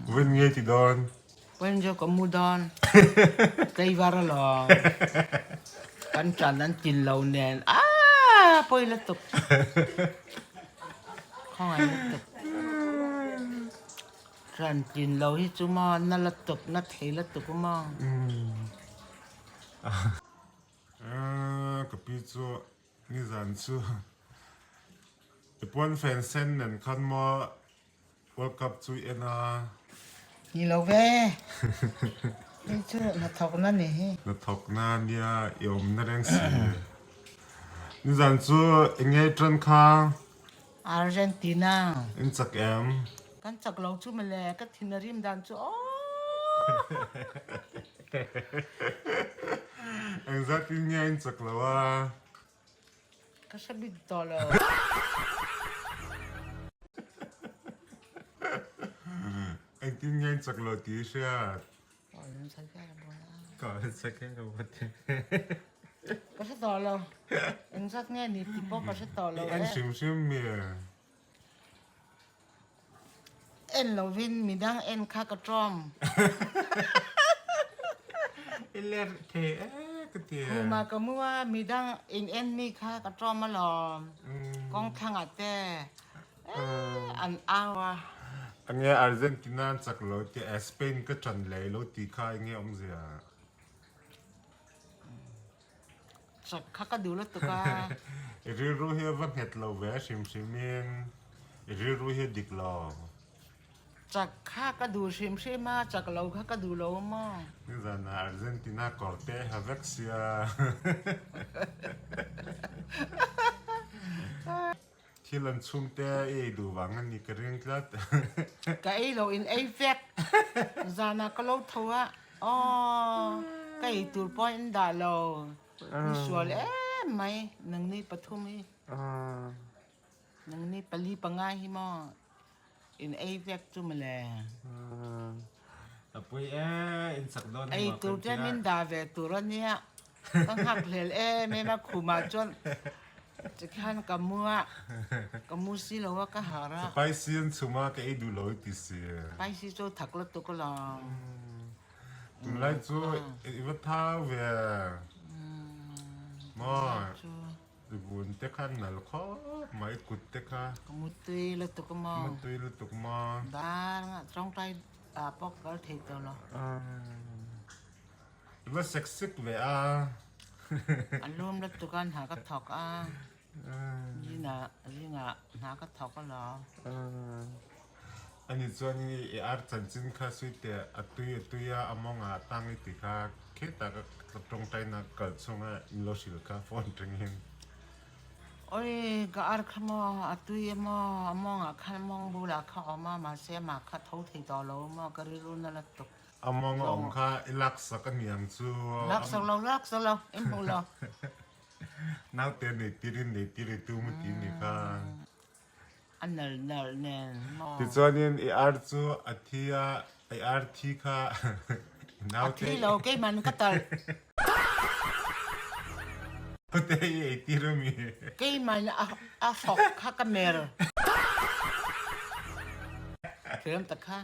Vawiin nge ti dawn? Vawiin chu ka mu dawn. Tlaivar alawm. Kan ṭan an tin lo nen aaa pawi lutuk. Khawngaih lutuk. Ṭan tin lo hi chu maw na lutuk, na thei lutuk maw. Ka pi chu nizan chu i puanfen sen nen khan maw World Cup chu i en a. Ni lo ve. Hei chu hnathawkna ni hi. Hnathawkna nia i awmna reng si. Nizan chu eng nge i tan kha? Argentina. In chak em? Kan chak lo chu mawle, ka thin a rim dan chu aww. Engzat in nge in chak lo a? Ka hre bik tawh lo. Engtin nge in chak lo tih i hriat? Ka hre tawh lo. Engzat nge ni tih pawh ka hre tawh lo e. I en hrim hrim mi? En lovin midang en kha ka tawm. I ler thei e ka ti. Khuma ka mu a, midang in en mi kha ka tawm alawm. Kawngthlangah te an au a. Enge Argentina an chak lo tih e Spain ka ṭan leh lo tih kha enge awmzia? Chak kha ka duh lutuk a. I rilru hi a va nghet lo ve hrim hrim in i rilru hi a dik lo. Chak kha ka duh hrim hrim a, chak lo kha ka duh lo maw? Nizanah Argentina kawr te ha vek sia. Thil an chhum te i ei duh vang a ni ka ring tlat. Ka ei lo in ei vek. Zanah ka lo tho a, aw ka ei tur pawh in dah lo. Ni sual em mai nangni pathum hi. Nangni pali panga hi maw in ei vek chu mawle. A pui e, in chak dawn emaw kan tia. Ei tur te min dah ve tur a nia. Ka nghak hlel em em a, khumah chuan tikhian ka mu a, ka mu si lo a, ka harh a. Spicy an chhum a, ka ei duh lo i ti si. Spicy chu thak lutuk alawm. Tunlai chu i va thau ve maw? I vun te kha nal khawp mai, kut te kha. Ka mutui lutuk maw? Mutui lutuk maw? Dar nga tawngtai pawh ka kal thei tawh lo. I va sek sek ve a. A lum lutuk a hna ka thawk a. Zingah zingah hna ka thawk alawm. Ani chuan i ar chanchin kha suite a tui a tui a a mawngah a tang i ti kha khitah ka tawngtaina kal chhunga in lo hrilh kha phone tangin. Oi ka ar kha maw a tui emaw a mawngah khan a mawng bulah kha a awm a mahse amah kha tho thei tawh lo emaw ka rilru na lutuk. A mawng a awm kha i laksak a niang chu. Laksak lo, laksak lo, i hmu lo. Naute nei tirin nei tir i tum a ti ni kha. A nal nal nen maw. Tichuanin i ar chu a thi a, i ar thi kha naute. A thi lo, keimah ka talh. Naute i ei tir a mi. Keimah a hrawk kha ka mer. Thiam tak kha.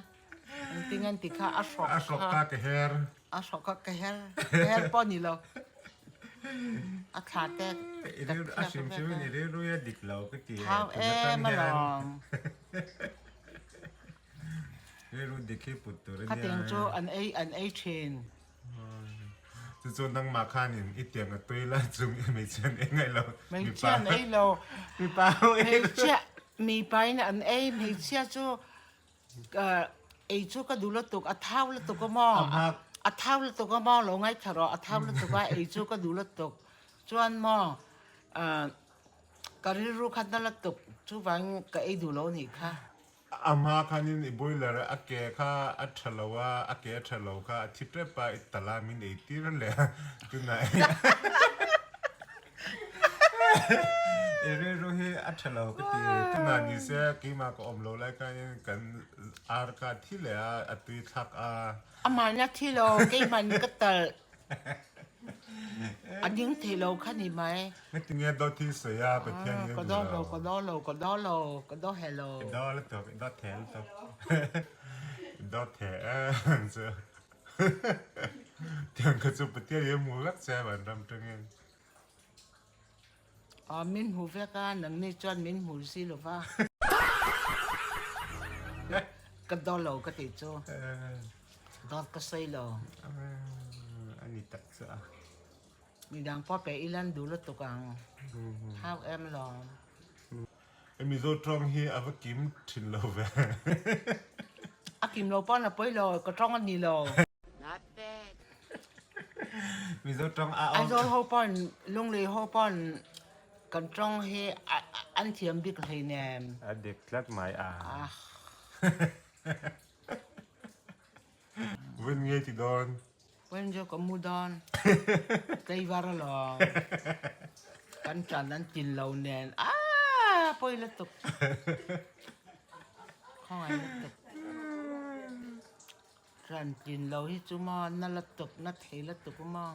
Engtin an ti kha a hrawk A hrawk kha ka her. A hrawk kha ka her. Ka her pawh ni lo. A thla te ka thiak A hrim hrim in i rilru hi a dik lo ka ti. Thau em alawm. Rilru dik hi put tur a nia. Khatiang chu an ei an ei thin. Chu chu nangmah khanin i tiang a tui lai chung i hmeichhia an ei ngaih lo. Hmeichhia an ei lo. Mipa ho ei lo. Hmeichhia mipa in an ei hmeichhia chu Ei chu ka duh lutuk, a thau lutuk a maw? A thau lutuk a maw? Lo ngaithla rawh, a thau lutuk a, ei chu ka duh lutuk. Chuan maw, ka rilru kha na lutuk, chuvangin ka ei duh lo anih kha. A hma khanin i boiler a ke kha a tha lo a, a ke a tha lo kha a thi tep a, i tal a min ei tir leh a, tunah I rilru hi a tha lo ka ti. Tunah ni se keimah ka awm lo lai khanin kan ar kha a thi leh a, a tui thlak a. Amahna thi lo, keimah ni ka talh. A ding thei lo kha ni mai. Ngatinge dawt hi sawi a, Pathian hi a duh lo. Ka daw lo, ka daw lo, ka daw lo, ka daw he lo. I daw lutuk, i daw the lutuk. Dawt he ang chu. Tiang kha chu Pathian hi a hmu vek che vanram tangin. Aw min hmu vek a, nangni chuan min hmu si lo va. Ka daw lo ka tih chu. Dawt ka sawi lo. A ni tak chu a. Midang pawh pe ila an duh lutuk ang. Hau em lawm. Mizo tawng hi a va kim thin lo ve. A kim lo pawn a pawi lo, ka tawng a ni lo. Not bad. Mizo tawng a awm. Aizawl ho pawn, Lunglei ho pawn kan tawng hi an thiam bik hleinem. A dik tlat mai a. Vun ngei ti dawn. Wen chu ka mu dawn. Tleivar alawm. Kan ṭan an tin lo nen aaa pawi lutuk. Khawngaih lutuk. Ṭan tin lo hi chu maw na lutuk, na thei lutuk maw.